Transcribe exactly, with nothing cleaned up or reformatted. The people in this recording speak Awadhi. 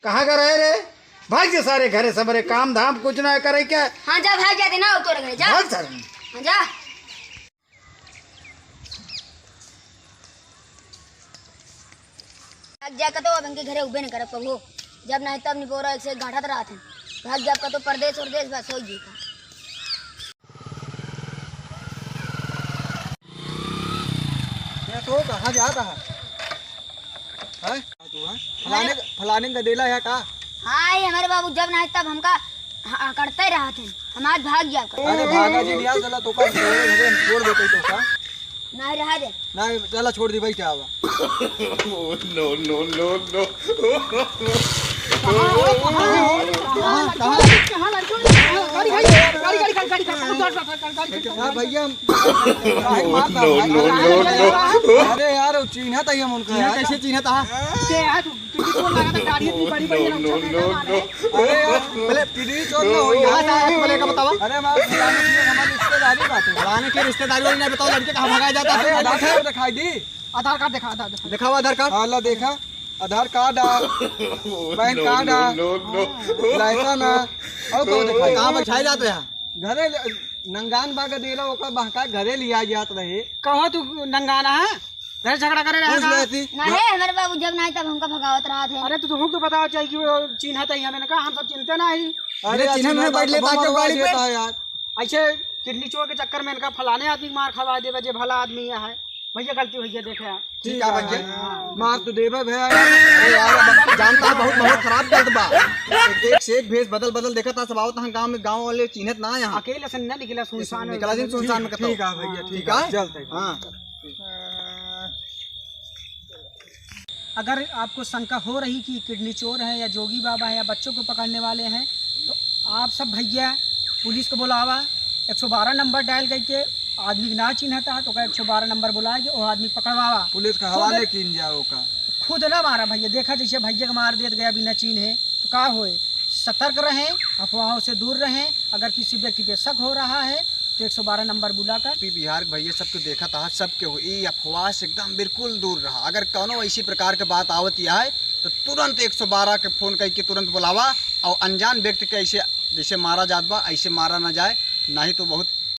कहाँ का रहे रे? भाग जा सारे घरे सबरे, काम धाम कुछ ना करे क्या? हाँ, जा भाग जा, देना हो तोरे घरे, जा। भाग सारे। हाँ, जा। भाग जा कतो, अब इनके घरे उबे न करब कबो। जब नहीं तब निपोरा एक से गांठत रहत हैं। भाग जा कतो परदेस उरदेस, बस हो जी का। ये तो कहाँ जात है? हैं? तू, हाँ? फलाने, अरे। फलाने का देला है का? हाँ, ये हमारे बाबू जब नहीं तब हमका ह-, अकड़ते रहत हैं। हम आज भाग जाब। अरे भागा जी, लिया चला तो का, तोरे घरे हम छोड़ देते तो का? नहीं, रहा दे। नहीं, चला छोड़ दी भाई, क्या हुआ? No, no, no, no। कहाँ, कहाँ, कहाँ, कहाँ लड़के हो? गाड़ी, गाड़ी, गाड़ी, गाड़ी, गाड़ी, गाड़ी, गाड़ी, गाड़ी, गाड़ी, गाड़ी। हाँ भैया, हम काहे मारता है? No, no, no, no। अरे यार, वो चीन्हत ही हम उनका यार। कैसे चीन्हत है? ते यार, तू, तू तो लगा था, दाढ़ी इतनी बड़ी, बड़ी है ना, No, no, no। अरे यार, पहले किडनी चोर ना हो यार। कहाँ से आया तू, पहले का बतावा? अरे, हमारे फलाने की हमारी रिश्तेदारी बात है। फलाने की रिश्तेदारी वाली नहीं बताओ, लड़के कहाँ भगाया जाता है? अरे, आधार कार्ड दिखाई दी। आधार कार्ड दिखा, आधार दिखा। दिखावा आधार कार्ड। हाँ, ला देखा, आधार कार्ड आ, पैन कार्ड आ, No, no, no। लाइसेंस आ, और कौन दिखाई? कहाँ बैठाए जाते हैं? घरे ले, नंगान बा गदेला, ओकर बहका घरे लिया जात रहे। कहो तू नंगाना है? घर झगड़ा करे रहे पूछ का? ले थी। नहीं, हमारे बाबू जब नहीं तब हमका भगावत रहत है। अरे, तू, तुमको तो बताओ चाहिए कि वो चिन्हत ही हमें, इनका हम सब चिन्हते नहीं। अरे, चिन्हत चिन्हत में बैठ लेता तो है, मरवा गाड़ी पे। देता है यार। ऐसे किडनी चोर के चक्कर में इनका फलाने आदमी के मार खवा देबे, जे भला आदमी है। भैया, गलती भैया, देखे आप। ठीक है भैया। हाँ। मार तो देबे भैया। अरे यार, अब जानता है, बहुत, बहुत खराब गलत बा। एक, एक से एक भेष बदल, बदल देखा था, सब आवत हैं गाँव में, गाँव वाले चिन्हत ना यहाँ। अकेले से न निकला, सुनसान निकला दिन सुनसान में ठीक, कतो। ठीक है भैया, ठीक ठीक है। है, चलते हैं। हाँ। अगर आपको शंका हो रही कि किडनी चोर हैं या जोगी बाबा हैं या बच्चों को पकड़ने वाले हैं, तो आप सब भैया पुलिस को बुलावा, एक सौ बारह नंबर डायल करके आदमी के ना चिन्हता है तो ओका एक सौ बारह नंबर बुलाए के वो आदमी पकड़वावा। पुलिस के खुद हवाले कीन जाओ का। खुद ना मारा भैया, देखा जैसे भैया के मार देत गया बिना चीन्हे तो का होए। सतर्क रहें, अफवाहों से दूर रहें। अगर किसी व्यक्ति पे शक हो रहा है तो एक सौ बारह नंबर बुलाकर। यूपी बिहार के भैया सबके देखत आहा, सबके हो, ई अफवाह से एकदम बिल्कुल दूर रहा। अगर कौनो ऐसी प्रकार के बात आवत ही है तो तुरंत एक सौ बारह के फोन करके तुरंत बुलावा और अनजान व्यक्ति के ऐसे जैसे मारा जात बा ऐसे मारा ना जाए, नहीं तो बहुत